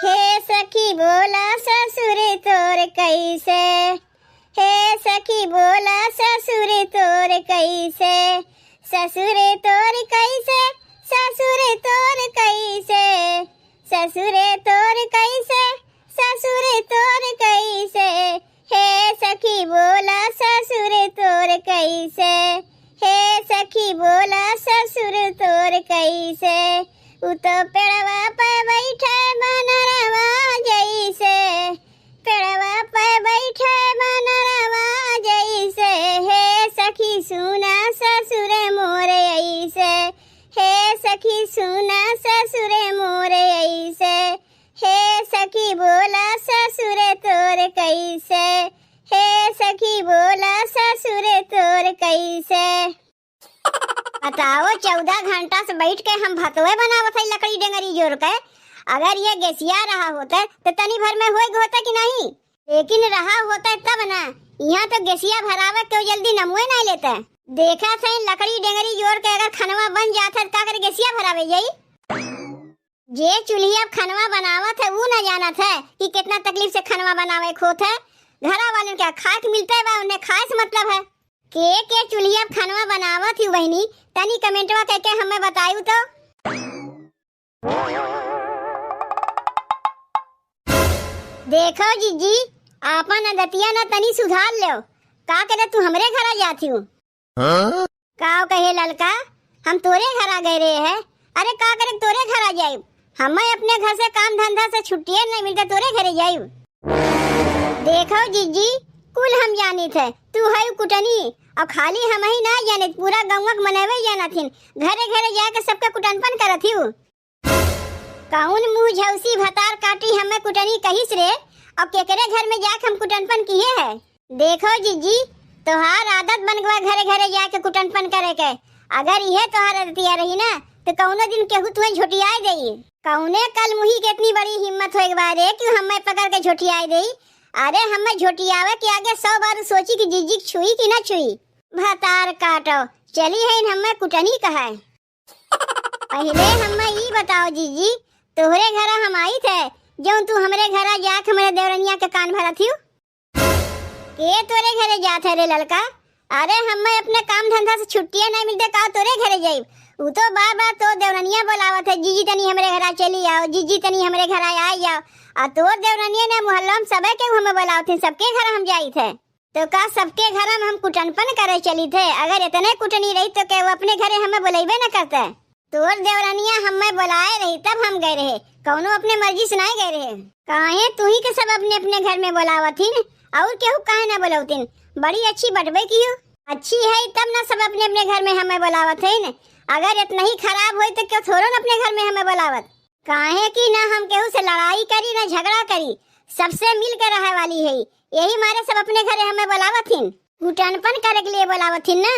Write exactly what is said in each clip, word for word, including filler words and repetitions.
हे सखी बोला ससुर तोर कैसे, हे सखी बोला ससुर तोर कैसे, ससुर तोर कैसे, ससुर तोर कैसे, ससुर तोर कैसे, ससुर तोर कैसे, हे सखी बोला ससुर तोर कैसे, हे सखी बोला ससुर तोर कैसे। उ तो पेड़वा पे बैठे बनरवा जैसे, पेड़वा पे बैठे बनरवा जैसे, हे सखी सुना ससुर मोर ऐसे, हे सखी सुना ससुर मोर ऐसे, हे सखी बोला ससुर तोर कैसे, हे सखी बोला ससुर तोर कैसे। बताओ, चौदह घंटा से बैठ के हम भतवे बनावत है लकड़ी डेंगरी जोर के। अगर ये गैसिया रहा होते तो तनी भर में होए होते कि नहीं, लेकिन रहा होते तब ना। यहाँ तो गैसिया भरावे के जल्दी नमुए नहीं लेते। देखा थे लकड़ी डेंगरी जोर के अगर खनवा बन जात है तो का करे गैसिया भरावे जाई। जे चूल्ही अब खनवा बनावत है ऊ ना जानत है कि कितना तकलीफ से खनवा बनावे के होत है। घरा वालन के खाए के मिलते बा, उन्हें खाए से मतलब है। के के चूल्ही अब खनवा बनावत ही बहिनी, तनी कमेंटवा करके हमें बतायू तो। देखो जीजी, आपन आदतिया ना तनी सुधार लेव। का करे तू हमरे घरा जात हूँ? हाँ? काव कहे ललका, हम तोरे घरा गए रहे हैं। अरे का करे तोरे घरा जाइब? हमें अपने घर से काम धंधा से छुट्टिए नहीं मिलते, तोरे घरे जाइब। देखो जीजी, कुल हम जानित है, तू है कुटनी, और खाली हम ही ना जानित, पूरा गाँव के मनवे जानत हिन। घरे घरे जाके सबके कुटनपन करत ही। कौन मुँह झौसी भतार काटी हमें कुटनी कहिस रे, और केकरे घर में जाके हम कुटनपन किए है? देखो जीजी, तोहार आदत बन गवा घरे घरे जाके कुटनपन करे के। अगर इहे तोहार आदतिया रही ना, तो कौनो दिन केहू तुहे झोटियाए देई। कौने कल मुही के इतनी बड़ी हिम्मत होए के बा रे कि हमें पकड़ के झोटियाए देई? अरे हमें झोटियावे के आगे सौ बार सोची कि जीजी के छुई कि ना छुई। भतार काटो, चली है इन हमें कुटनी कहाए। पहिले हम्मे ई बताओ जीजी, तोहरे घरा हम आई थे, जौन तू हमरे घरा जाके हमरे देवरनिया के कान भरत हियो? के तोरे घरे जात है रे ललका? अरे हम्मे अपने काम धंधा से छुट्टिया नहीं मिलते का तोरे घरे जाइब? उ तो बार बार तोर देवरनिया बोलावत है, जीजी तनी हमरे घरा चली आओ, जीजी तनी हमरे घरा आई जाओ। आ तोर देवरनिया ने मोहल्ला में सबे के हमें बोलावत है, सबके घर हम जाई थे। तो का सबके घर में हम कुटनपन करे चली थे? अगर इतने कुटनी रही तो के वो अपने घरे हमें बुलाइबे न करते? तोर देवरनिया हमें बुलाए रही तब हम गए रहे, कौनो अपने मर्जी से नहीं गए रहे। काहे तू ही के सब अपने अपने घर में बुलावत हिन और केहू काहे ना बुलावतिन? बड़ी अच्छी बटबे की हो, अच्छी है तब ना सब अपने अपने घर में हमें बुलावत है न। अगर इतना ही खराब होई तो क्यों थोड़ो न अपने घर में हमें बुलावत? काहे कि ना हम केहू से लड़ाई करी ना झगड़ा करी, सबसे मिल के रहे वाली है, यही मारे सब अपने घरे हमें बोलावत हिन, कुटनपन करे के लिए बोलावत हिन ना।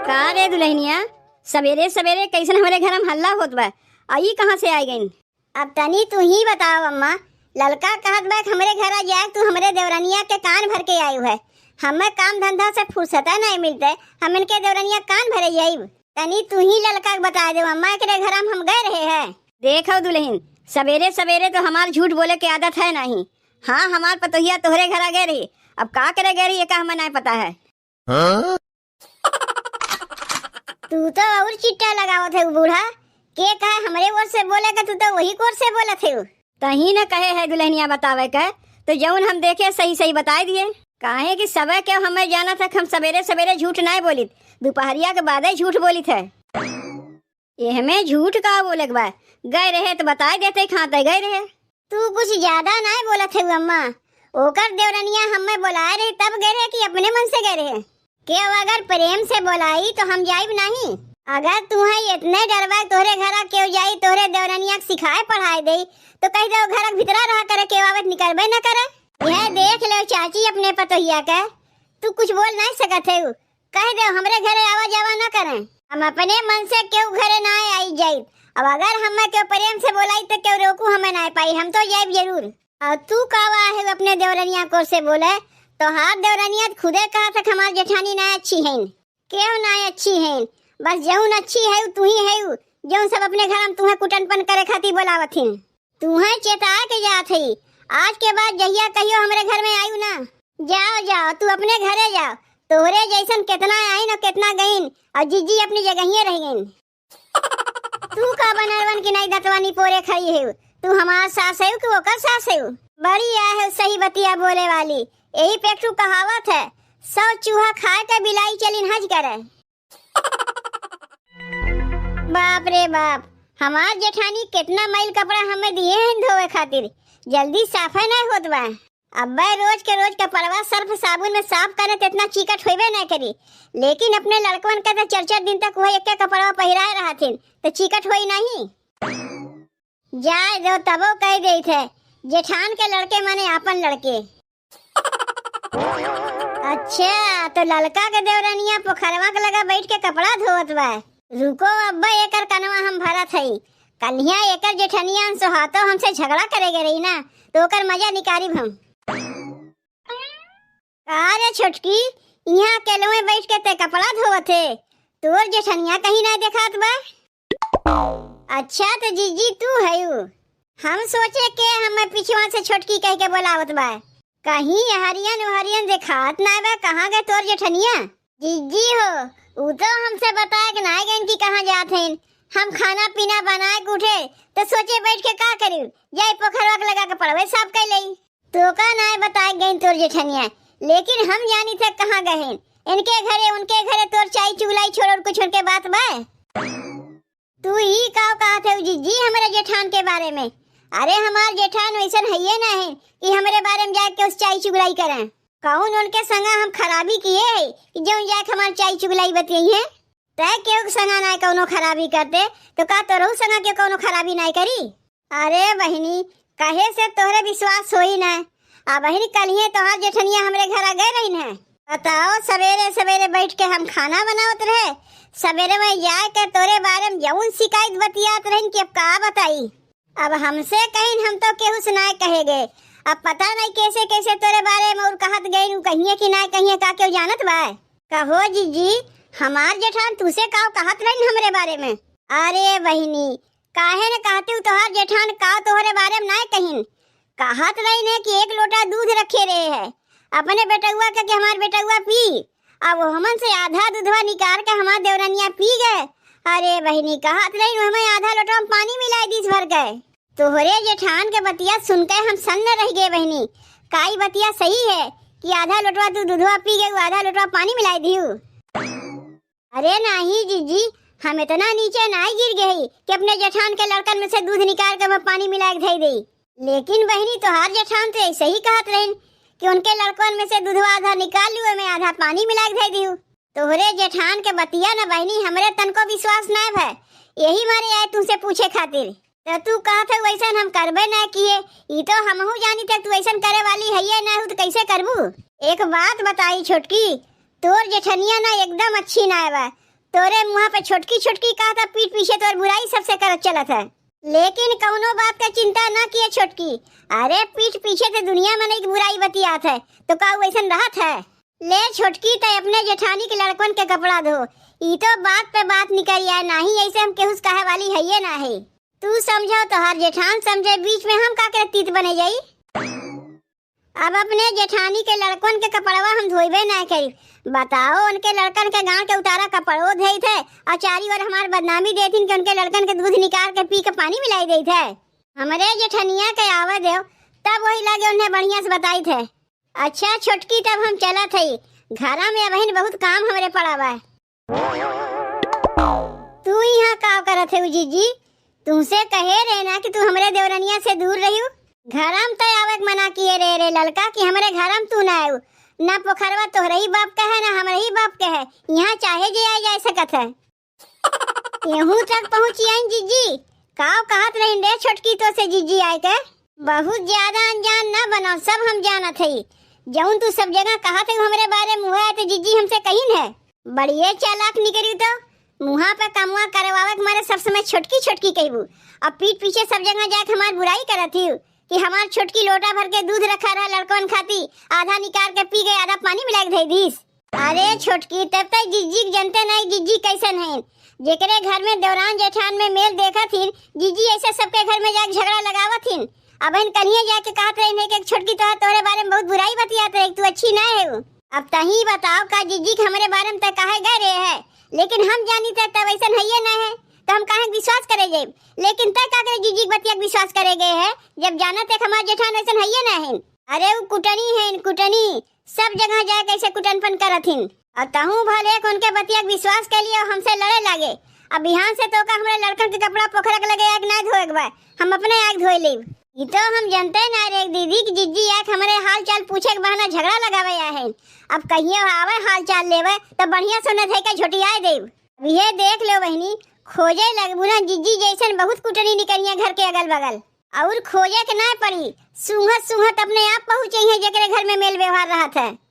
का रे दुल्हनिया, सवेरे सवेरे कैसन हमरे घर में हल्ला होत बा? आ ई कहाँ से आ गइन? अब तनी तू ही बताओ अम्मा, ललका कहत बा कि हमरे घर आ जाए, तू हमरे देवरनिया के कान भर के आयु है। हमें काम धंधा से फुर्सत नहीं मिलते, हम इनके देवरनिया कान भरे जाइब। तनी तू ही ललका के बता दे अम्मा, एकरे घर में हम गए रहे हैं। देखो दुल्हन, सवेरे सवेरे तो हमार झूठ बोले के आदत है नहीं। हाँ, हमार पतोहिया तोहरे घरा गए रही, अब का करे गए रही, एका हमें नहीं पता है। हाँ? तू तो और चिट्टा लगावत है बूढ़ा, के कहा हमरे ओर से बोले का, तू तो वही कोर से बोलत है। तही न कहे है दुल्हनिया बतावे के, तो जौन हम देखे सही सही बताए दिए। काहे कि सबे के हमें जानत है कि हम सवेरे सवेरे झूठ नहीं बोलित, दोपहरिया के बादे झूठ बोलित है। एहमे झूठ का बोले के बा? गए रहे तो बताए देते, खाते गए रहे। तू कुछ ज्यादा नहीं बोलत है अम्मा, ओकर देवरनिया हमें बोलाए रहे तब गए रहे कि अपने मन से गए रहे? केव अगर प्रेम से बोलाई तो हम जाइब नहीं। अगर तुहे इतने डर बा तोहरे घरा केव जाई तोहरे देवरनिया के सिखाए पढ़ाए दे, तो कह दो घर के भीतरा रहा करे, केव आवत निकलबे न करे। यह देख ले चाची अपने पतोहिया के, तू कुछ बोल नहीं सकत है, कह दे हमरे घरे आवा जावा न करे। हम अपने मन से केव घरे ना आई जाई। अब अगर हमें केव प्रेम से बोलाई तो केव रोकू हमें ना पाई, हम तो जाइब जरूर। और तू कावा है अपने देवरनिया कोर से बोले? तोहार देवरनिया त खुदे कहा था कि हमार जेठानी ना अच्छी है, केव ना अच्छी है, बस जौन अच्छी है तू ही है। जौन सब अपने घर में तुहें कुटनपन करे खातिर बोलावत हिन। तुहें चेता के जात हई, आज के बाद जहिया कहियो हमरे घर में आयु ना। जाओ, जाओ, तू अपने घरे जाओ। तोहरे जैसन केतना आइन और केतना गइन, और जिज्जी अपनी जगहिये रह गइन। तू का बनरवन की नाई दतवा निपोरे खड़ी है? तू हमार सास है कि ओकर सास है? बड़ी आ है सही बतिया बोले वाली। यही पे एक ठू कहावत है, "सौ चूहा खाए के बिलाई चलिन हज करे।" बाप रे बाप, हमार जेठानी कितना मैल कपड़ा हमें दिए हैं धोवे खातिर, जल्दी साफे नहीं होत बा। अब्बे रोज के रोज कपड़वा सर्फ साबुन में साफ करे त इतना चिकट होइबे नहीं करी, लेकिन अपने लड़कवन के तो चार चार दिन तक वही एक कपड़वा पहिराए रहथिन, तो चिकट होई नहीं। जाए दो, तबो कह देत है, जेठान के लड़के माने आपन लड़के। अच्छा, तो ललका के देवरनिया पोखरवा के लगा बैठ के कपड़ा धोवत बा। रुको, अब्बे एकर कनवा हम भरत हई। कल्हिया एकर जेठनिया अनसोहातो हमसे झगड़ा करे गए रही ना, तो ओकर मजा निकारिब हम। का रे छोटकी, यहाँ अकेलवे बैठ के ते कपड़ा धोवत है? तोर जेठनिया कहीं ना देखात बा। अच्छा, तो जीजी तू हयू। हम सोचे के हमें पिछवा से छोटकी कह के बोलावत बा। कहीं हरियन उहरियन देखात ना बा, कहाँ गए तोर जेठनिया? जीजी हो, ऊ तो हमसे बताए के ना गइन कि कहाँ जात हइन। हम खाना पीना बनाए के उठे, तो सोचे बैठ के का करी, जाए पोखरवा के लगा के पड़वे साफ कर लेई। तोका नाय बताए गइन तोर जेठनिया, लेकिन हम जानी थे कहाँ गए हैं। इनके घरे, उनके घरे तोर चाय चुगलाई छोड़ और कुछ उनके बात बा? तू ई का कहत है जीजी हमरे जेठान के बारे में? अरे हमार जेठान वैसन हइये ना है कि हमरे बारे में जाके उस चाय चुगलाई करें। कौन उनके संगा हम खराबी किए है कि जो जाके हमार चाय चुगलाई बतियाई है? तय केहू के संगा ना कौनो खराबी करते, तो का तोरहू संगा के कौनो खराबी ना करी? अरे बहिनी, कहे से तोहरे विश्वास होई ना। आ बहिनी, कल्हिए तोहार जेठनिया हमरे घर आ गए रही है। बताओ, सवेरे सवेरे बैठ के हम खाना बनावत रहे, सवेरे में जाए के तोरे बारे में जौन शिकायत बतियात रहिन कि अब का बताई। अब हमसे कहिन, हम तो केहू से ना कहे गए। अब पता नहीं कैसे कैसे तोरे बारे में और कहत गइन, उ कहिए कि ना कहिए, का केहू जानत बा? कहो जीजी, हमार जेठान तुसे का कहत रहिन हमरे बारे में? अरे बहिनी, काहे न कहती हूँ, तोहार जेठान का तोहरे बारे में नाय कहिन। कहत रहिन है कि एक लोटा दूध रखे रहे है, अपने बेटउआ के, कि हमार बेटउआ पी। अब हमन से आधा दूधवा निकाल के हमार देवरनिया पी गए। अरे बहिनी, कहत रहिन हमें आधा लोटवा में पानी मिलाई दीस भर के। तोहरे जेठान के बतिया सुन के हम सन्न रह गए बहिनी। काई बतिया सही है कि आधा लोटवा तू दूधवा पी गए, आधा लोटवा पानी मिलाई दिहू? अरे नाही जीजी, हम इतना नीचे नाही गिर गई कि अपने जेठान के लड़कन में से दूध निकाल के मैं पानी मिला के धई देई। लेकिन बहिनी, तोहार जेठान तो ऐसे ही कहत रहिन कि उनके लड़कन में से दूधवा आधा निकाल लियो, मैं आधा पानी मिला के धई दियो। तोहरे जेठान के बतिया न बहिनी, हमरे तनको विश्वास ना भय, यही मारे आए तुमसे पूछे खातिर। तो तू कहत है वैसन हम करबे ना किए, ई तो हमहू जानी थे तू ऐसन करे वाली है ये ना हो तो कैसे करबू? एक बात बताई छोटकी, तोर जेठनिया ना एकदम अच्छी ना बा। तोरे मुँह पे छोटकी छोटकी कहता, पीठ पीछे तोर बुराई सबसे करत चलत है। लेकिन कौनो बात का चिंता ना किए छोटकी। अरे पीठ पीछे तो दुनिया में नहीं बुराई बतियात है, तो का वैसन रहत है? ले छोटकी, तै अपने जेठानी के लड़कन के कपड़ा धो। ई तो बात पे बात निकल आए, नाही ऐसे हम केहू से कहे वाली है ये ना है। तू समझो, तोहार जेठान समझे, बीच में हम का करे तीत बने जाई? अब अपने जेठानी के लड़कन के कपड़वा हम धोइबे ना करी। बताओ, उनके लड़कन के गांव के उतारा कपड़ो धोई थे और चारी ओर हमार बदनामी देथिन कि उनके लड़कन के दूध निकाल के पी के पानी मिलाई देई थे। हमरे जेठनिया के आवे देव, तब वही लगे उन्हें बढ़िया से बताई थे। अच्छा छोटकी, तब हम चलत हई, घरा में अबहिन बहुत काम हमरे पड़ा बा। तू यहाँ का करत है जीजी? तुमसे कहे रहे ना कि तू हमरे देवरनिया से दूर रहियो। घरा में तय आवे के मना किए रहे रे ललका कि हमरे घरा में तू ना आयो। ना पोखरवा तोहरे ही बाप के है, ना हमरे ही बाप के है। यहाँ चाहे जे आए जाए सकत है। यहूँ तक पहुँची आइन जीजी, काव कहत रहिन रे छोटकी तो से जीजी आए के? बहुत ज्यादा अनजान ना बनाओ, सब हम जानत हई। जौन तू सब जगह कहत है हमरे बारे में, हुआ है तो जीजी हमसे कहिन है। बढ़िए चालाक निकली तो, मुँहा पे कमवा करवावे के मारे सब समय छोटकी छोटकी कहबू, अब पीठ पीछे सब जगह जाके हमार बुराई करत ही कि हमार छोटकी लोटा भर के दूध रखा रहा लड़कन खाती, आधा निकाल के पी गए, आधा पानी मिला के धई दीस। अरे छोटकी, तब तक जिज्जी के जनते नहीं, जिज्जी कैसन है। जेकरे घर में देवरान जेठान में मेल देखत हिन, जिज्जी ऐसे सबके घर में जाके झगड़ा लगावत हिन। अबहिन कनिये जाके कहत रहिन है कि एक छोटकी तोहर तोहरे बारे में बहुत बुराई बतियात रहे, तू अच्छी ना है वो। अब तही बताओ का जिज्जी के हमरे बारे में तय काहे गए रहे है, लेकिन हम जानी तय तब ऐसन हइये ना है, तो हम काहे के विश्वास करे जाइब? लेकिन तय का करे जिज्जी के बतिया के विश्वास करे गए है, जब जानत है कि हमार जेठान ऐसन हइये ना है। अरे वो कुटनी है, कुटनी, सब जगह जाए कैसे कुटनपन करत हिन। और तहूँ भले एक उनके बतिया के विश्वास कर लिए और हमसे लड़े लागे। अब बिहान से तो का हमरे लड़कन के कपड़ा पोखरा के लगे आग ना धोए के बा, हम अपने आग धोए लेब। ई तो हम जानते ना रे दीदी कि जिज्जी आके हमरे हाल चाल पूछे के बहाना झगड़ा लगावे आए हैं। अब कहियो आवे हाल चाल लेवे तो बढ़िया सोना धई के झोटियाए देब। अब ये देख लो बहिनी, खोजे लगबू ना जिज्जी जैसन बहुत कुटनी निकलिए घर के अगल बगल। और खोजे के ना पड़ी, सूंघत सूंघत अपने आप पहुँचे हैं जेकरे घर में मेल व्यवहार रहत है।